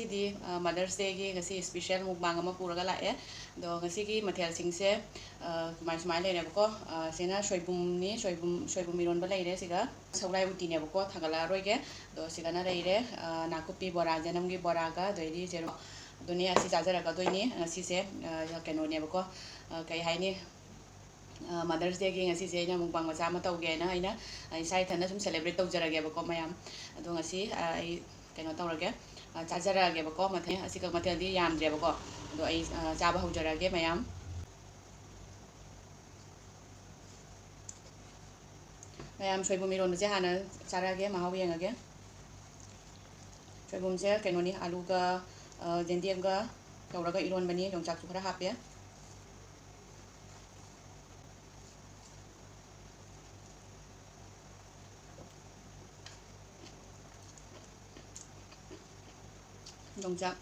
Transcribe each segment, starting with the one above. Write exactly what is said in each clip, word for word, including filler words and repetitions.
ꯉꯁꯤꯗꯤ, ꯑ, Mother's Dayꯒꯤ ꯉꯁꯤ special mukbang ꯑꯃ ꯄꯨꯔꯒ ꯂꯥꯛꯑꯦ꯫ ꯑꯗꯣ ꯉꯁꯤꯒꯤ ꯃꯊꯦꯜꯁꯤꯡꯁꯦ, ꯑ, ꯁꯨꯃꯥꯏ, ꯁꯨꯃꯥꯏꯅ ꯂꯩꯔꯦꯕꯀꯣ꯫ ꯑ, ꯁꯤꯅ ꯁꯣꯏꯕꯨꯝꯅꯤ, ꯁꯣꯏꯕꯨꯝ, ꯁꯣꯏꯕꯨꯝ ꯏꯔꯣꯟꯕ ꯂꯩꯔꯦ꯫ ꯁꯤꯒ ꯁꯒꯣꯜꯍꯋꯥꯏ ꯎꯇꯤꯅꯦꯕꯀꯣ, ꯊꯥꯡꯒꯠꯂꯛꯑꯔꯣꯏꯒꯦ꯫ ꯑꯗꯣ ꯁꯤꯗꯅ ꯂꯩꯔꯦ, ꯑ, ꯅꯥꯀꯨꯞꯄꯤ ꯕꯣꯔꯥ, ꯖꯅꯝꯒꯤ ꯕꯣꯔꯥꯒ, ꯑꯗꯩꯗꯤ ꯖꯦꯔꯨꯝ꯫ ꯑꯗꯨꯅꯦ ꯑꯁꯤ ꯆꯥꯖꯔꯛꯀꯗꯣꯏꯅꯤ ꯉꯁꯤꯁꯦ꯫ ꯑ, ꯀꯩꯅꯣꯅꯦꯕꯀꯣ, ꯑ, ꯀꯩ ꯍꯥꯏꯅꯤ, ꯑ, Mother's Dayꯒꯤ ꯉꯁꯤꯁꯦ ꯑꯩꯅ mukbang ꯃꯆꯥ ꯑꯃ ꯇꯧꯒꯦꯅ ꯑꯩꯅ, ꯑ, ꯏꯁꯥ ꯏꯊꯟꯇ ꯁꯨꯝ celebrate ꯇꯧꯖꯔꯒꯦꯕꯀꯣ ꯃꯌꯥꯝ꯫ ꯑꯗꯣ ꯉꯁꯤ, ꯑ, ꯑꯩ ꯀꯩꯅꯣ ꯇꯧꯔꯒꯦ, ꯑ, ꯆꯥꯖꯔꯛꯑꯒꯦꯕꯀꯣ꯫ ꯃꯊꯦꯜ, ꯑꯁꯤꯈꯛ ꯃꯊꯦꯜꯗꯤ ꯌꯥꯝꯗ꯭ꯔꯦꯕꯀꯣ꯫ ꯑꯗꯣ ꯑꯩ, ꯑ, ꯆꯥꯕ ꯍꯧꯖꯔꯛꯑꯒꯦ ꯃꯌꯥꯝ꯫ ꯃꯌꯥꯝ ꯁꯣꯏꯕꯨꯝ ꯏꯔꯣꯟꯕꯁꯦ ꯍꯥꯟꯅ ꯆꯥꯔꯛꯑꯒꯦ, ꯃꯍꯥꯎ ꯌꯦꯡꯉꯒꯦ꯫ ꯁꯣꯏꯕꯨꯝꯁꯦ ꯀꯩꯅꯣꯅꯤ, ꯑꯂꯨꯒ, ꯑ, ꯌꯦꯟꯗꯦꯝꯒ ꯇꯧꯔꯒ ꯏꯔꯣꯟꯕꯅꯤ, ꯌꯣꯡꯆꯥꯛꯁꯨ ꯈꯔ ꯍꯥꯞꯄꯦ꯫ ꯌꯣꯡꯆꯥꯛ꯫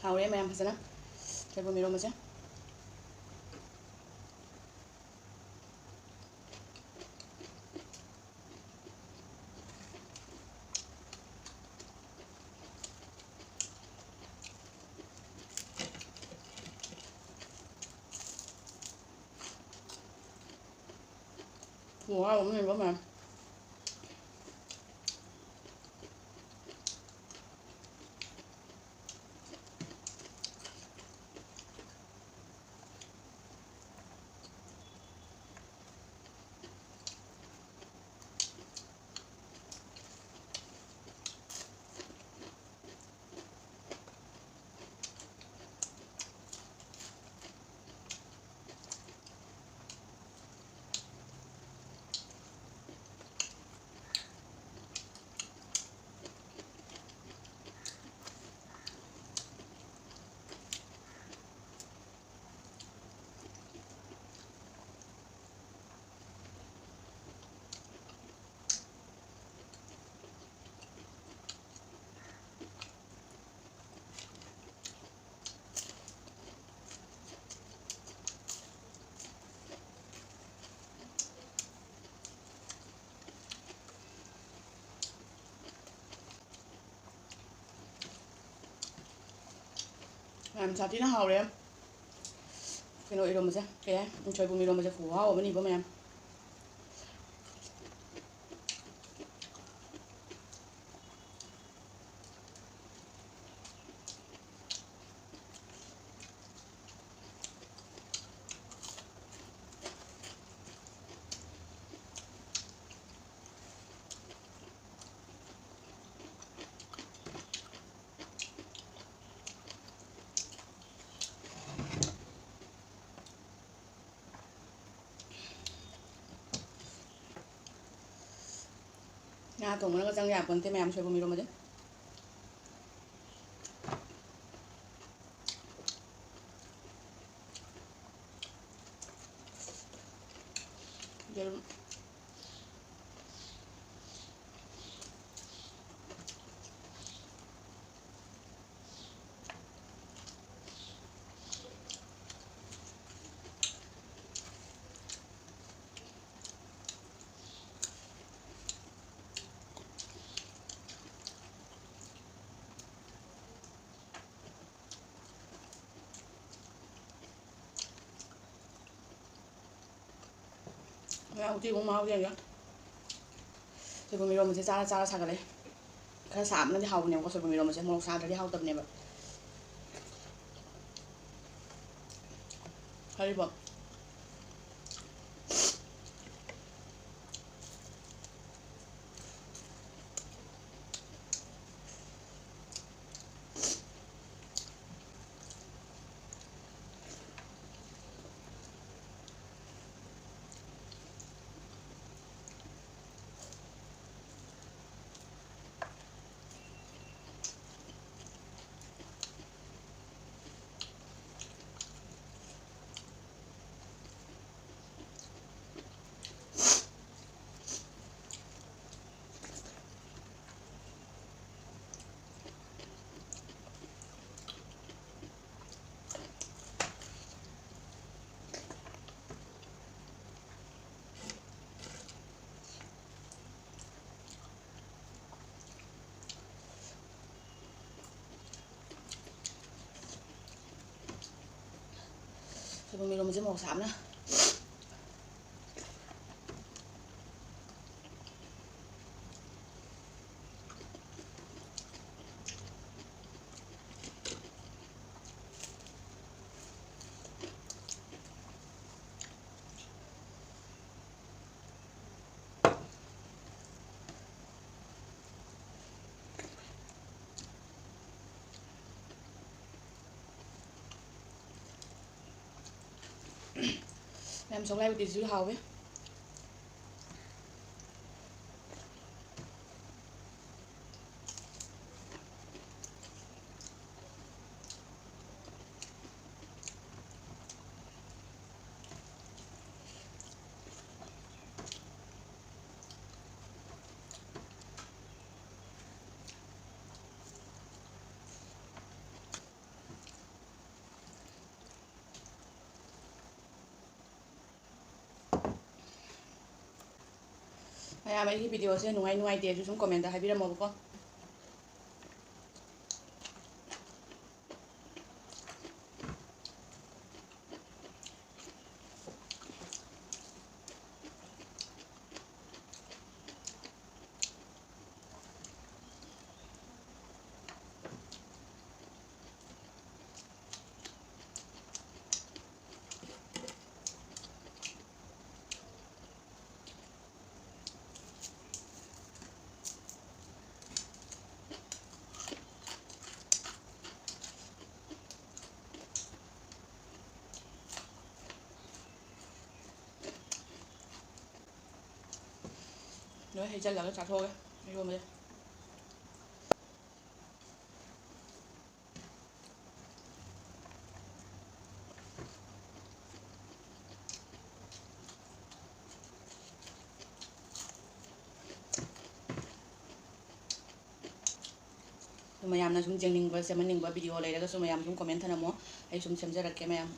ꯍꯥꯎꯔꯦ ꯃꯌꯥꯝ ꯐꯖꯅ ꯁꯣꯏꯕꯨꯝ ꯏꯔꯣꯝꯕꯁꯦ꯫ ꯈꯨꯍꯥꯎ ꯑꯃꯅꯦꯕ ꯃꯌꯥꯝ꯫ ꯌꯥꯝ ꯁꯥꯊꯤꯅ ꯍꯥꯎꯔꯦ꯫ ꯀꯩꯅꯣ ꯏꯔꯣꯝꯕꯁꯦ, ꯀꯩ ꯍꯥꯏ, ꯁꯣꯏꯕꯨꯝ ꯏꯔꯣꯝꯕꯁꯦ ꯈꯨꯍꯥꯎ ꯑꯃꯅꯤꯕꯣ ꯃꯌꯥꯝ꯫ ꯉꯥ ꯊꯣꯡꯕꯅꯒ ꯆꯪ ꯌꯥꯄꯣꯟꯇꯦ ꯃꯌꯥꯝ, ꯁꯣꯏꯕꯨꯝ ꯏꯔꯣꯝꯕꯗꯤ꯫ ꯌꯦꯔꯨꯝ꯫ ꯍꯣꯔꯦꯟ ꯎꯇꯤ ꯑꯃꯨꯛ ꯃꯍꯥꯎ ꯌꯦꯡꯒꯦ꯫ ꯁꯣꯏꯕꯨꯝ ꯏꯔꯣꯝꯕꯁꯦ ꯆꯥꯔ ꯆꯥꯔ ꯁꯥꯒꯠꯂꯛꯑꯦ꯫ ꯈꯔ ꯁꯥꯕꯅꯗꯤ ꯍꯥꯎꯕꯅꯦꯕꯀꯣ ꯁꯣꯏꯕꯨꯝ ꯏꯔꯣꯝꯕꯁꯦ, ꯃꯣꯔꯣꯛ ꯁꯥꯗ꯭ꯔꯗꯤ ꯍꯥꯎꯇꯕꯅꯦꯕ꯫ ꯍꯔꯤꯕꯣꯞ꯫ ꯏꯔꯣꯝꯕꯁꯦ ꯃꯣꯔꯣꯛ ꯁꯥꯕꯅ꯫ ꯃꯌꯥꯝ ꯁꯒꯣꯜ ꯍꯋꯥꯏ ꯎꯇꯤꯁꯤꯁꯨ ꯍꯥꯎꯋꯦ꯫ ꯃꯌꯥꯝ ꯑꯩꯒꯤ videoꯁꯦ ꯅꯨꯡꯉꯥꯏ ꯅꯨꯡꯉꯥꯏꯇꯦ ꯑꯗꯨ ꯁꯨꯝ commentꯇ ꯍꯥꯏꯕꯤꯔꯝꯃꯣꯕꯀꯣ꯫ ꯂꯣꯏ ꯍꯩꯖꯜꯂꯒ ꯆꯥꯊꯣꯛꯑꯒꯦ ꯏꯔꯣꯝꯕꯁꯦ꯫ ꯑꯗꯨ ꯃꯌꯥꯝꯅ ꯁꯨꯝ ꯌꯦꯡꯅꯤꯡꯕ, ꯁꯦꯝꯍꯟꯅꯤꯡꯕ video ꯂꯩꯔꯒꯁꯨ ꯃꯌꯥꯝ ꯁꯨꯝ comment ꯊꯅꯝꯃꯣ, ꯑꯩ ꯁꯨꯝ ꯁꯦꯝꯖꯔꯛꯀꯦ ꯃꯌꯥꯝ꯫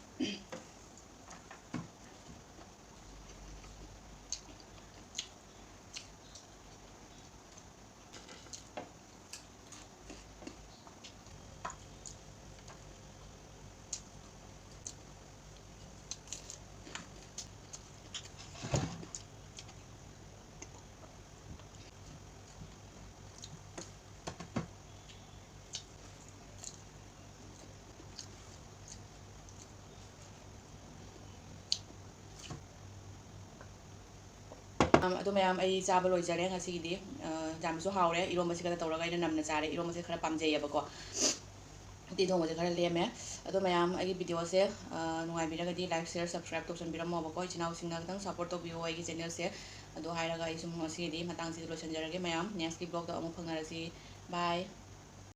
ꯑꯗꯣ ꯃꯌꯥꯝ, ꯑꯩ ꯆꯥꯕ ꯂꯣꯏꯖꯔꯦ ꯉꯁꯤꯒꯤꯗꯤ꯫ ꯑ, ꯌꯥꯝꯅꯁꯨ ꯍꯥꯎꯔꯦ꯫ ꯏꯔꯣꯝꯕꯁꯤꯒ ꯇꯧꯔꯒ ꯑꯩꯅ ꯅꯝꯅ ꯆꯥꯔꯦ꯫ ꯏꯔꯣꯝꯕꯁꯦ ꯈꯔ ꯄꯥꯝꯖꯩꯌꯦꯕꯀꯣ꯫ ꯎꯇꯤ ꯊꯣꯡꯕꯁꯦ ꯈꯔ ꯂꯦꯝꯃꯦ꯫ ꯑꯗꯣ ꯃꯌꯥꯝ, ꯑꯩꯒꯤ videoꯁꯦ, ꯑ, ꯅꯨꯡꯉꯥꯏꯕꯤꯔꯒꯗꯤ like, share, subscribe ꯇꯧꯁꯟꯕꯤꯔꯝꯃꯣꯕꯀꯣ꯫ ꯏꯆꯤꯟ ꯏꯅꯥꯎꯁꯤꯡꯅ ꯈꯤꯇꯪ support ꯇꯧꯕꯤꯌꯣ ꯑꯩꯒꯤ channelꯁꯦ꯫ ꯑꯗꯣ ꯍꯥꯏꯔꯒ ꯑꯩ ꯁꯨꯝ ꯉꯁꯤꯒꯤꯗꯤ ꯃꯇꯥꯡꯁꯤꯗ ꯂꯣꯏꯁꯤꯟꯖꯔꯒꯦ ꯃꯌꯥꯝ꯫ Nextꯀꯤ vlogꯇ ꯑꯃꯨꯛ ꯐꯪꯅꯔꯁꯤ꯫ Bye꯫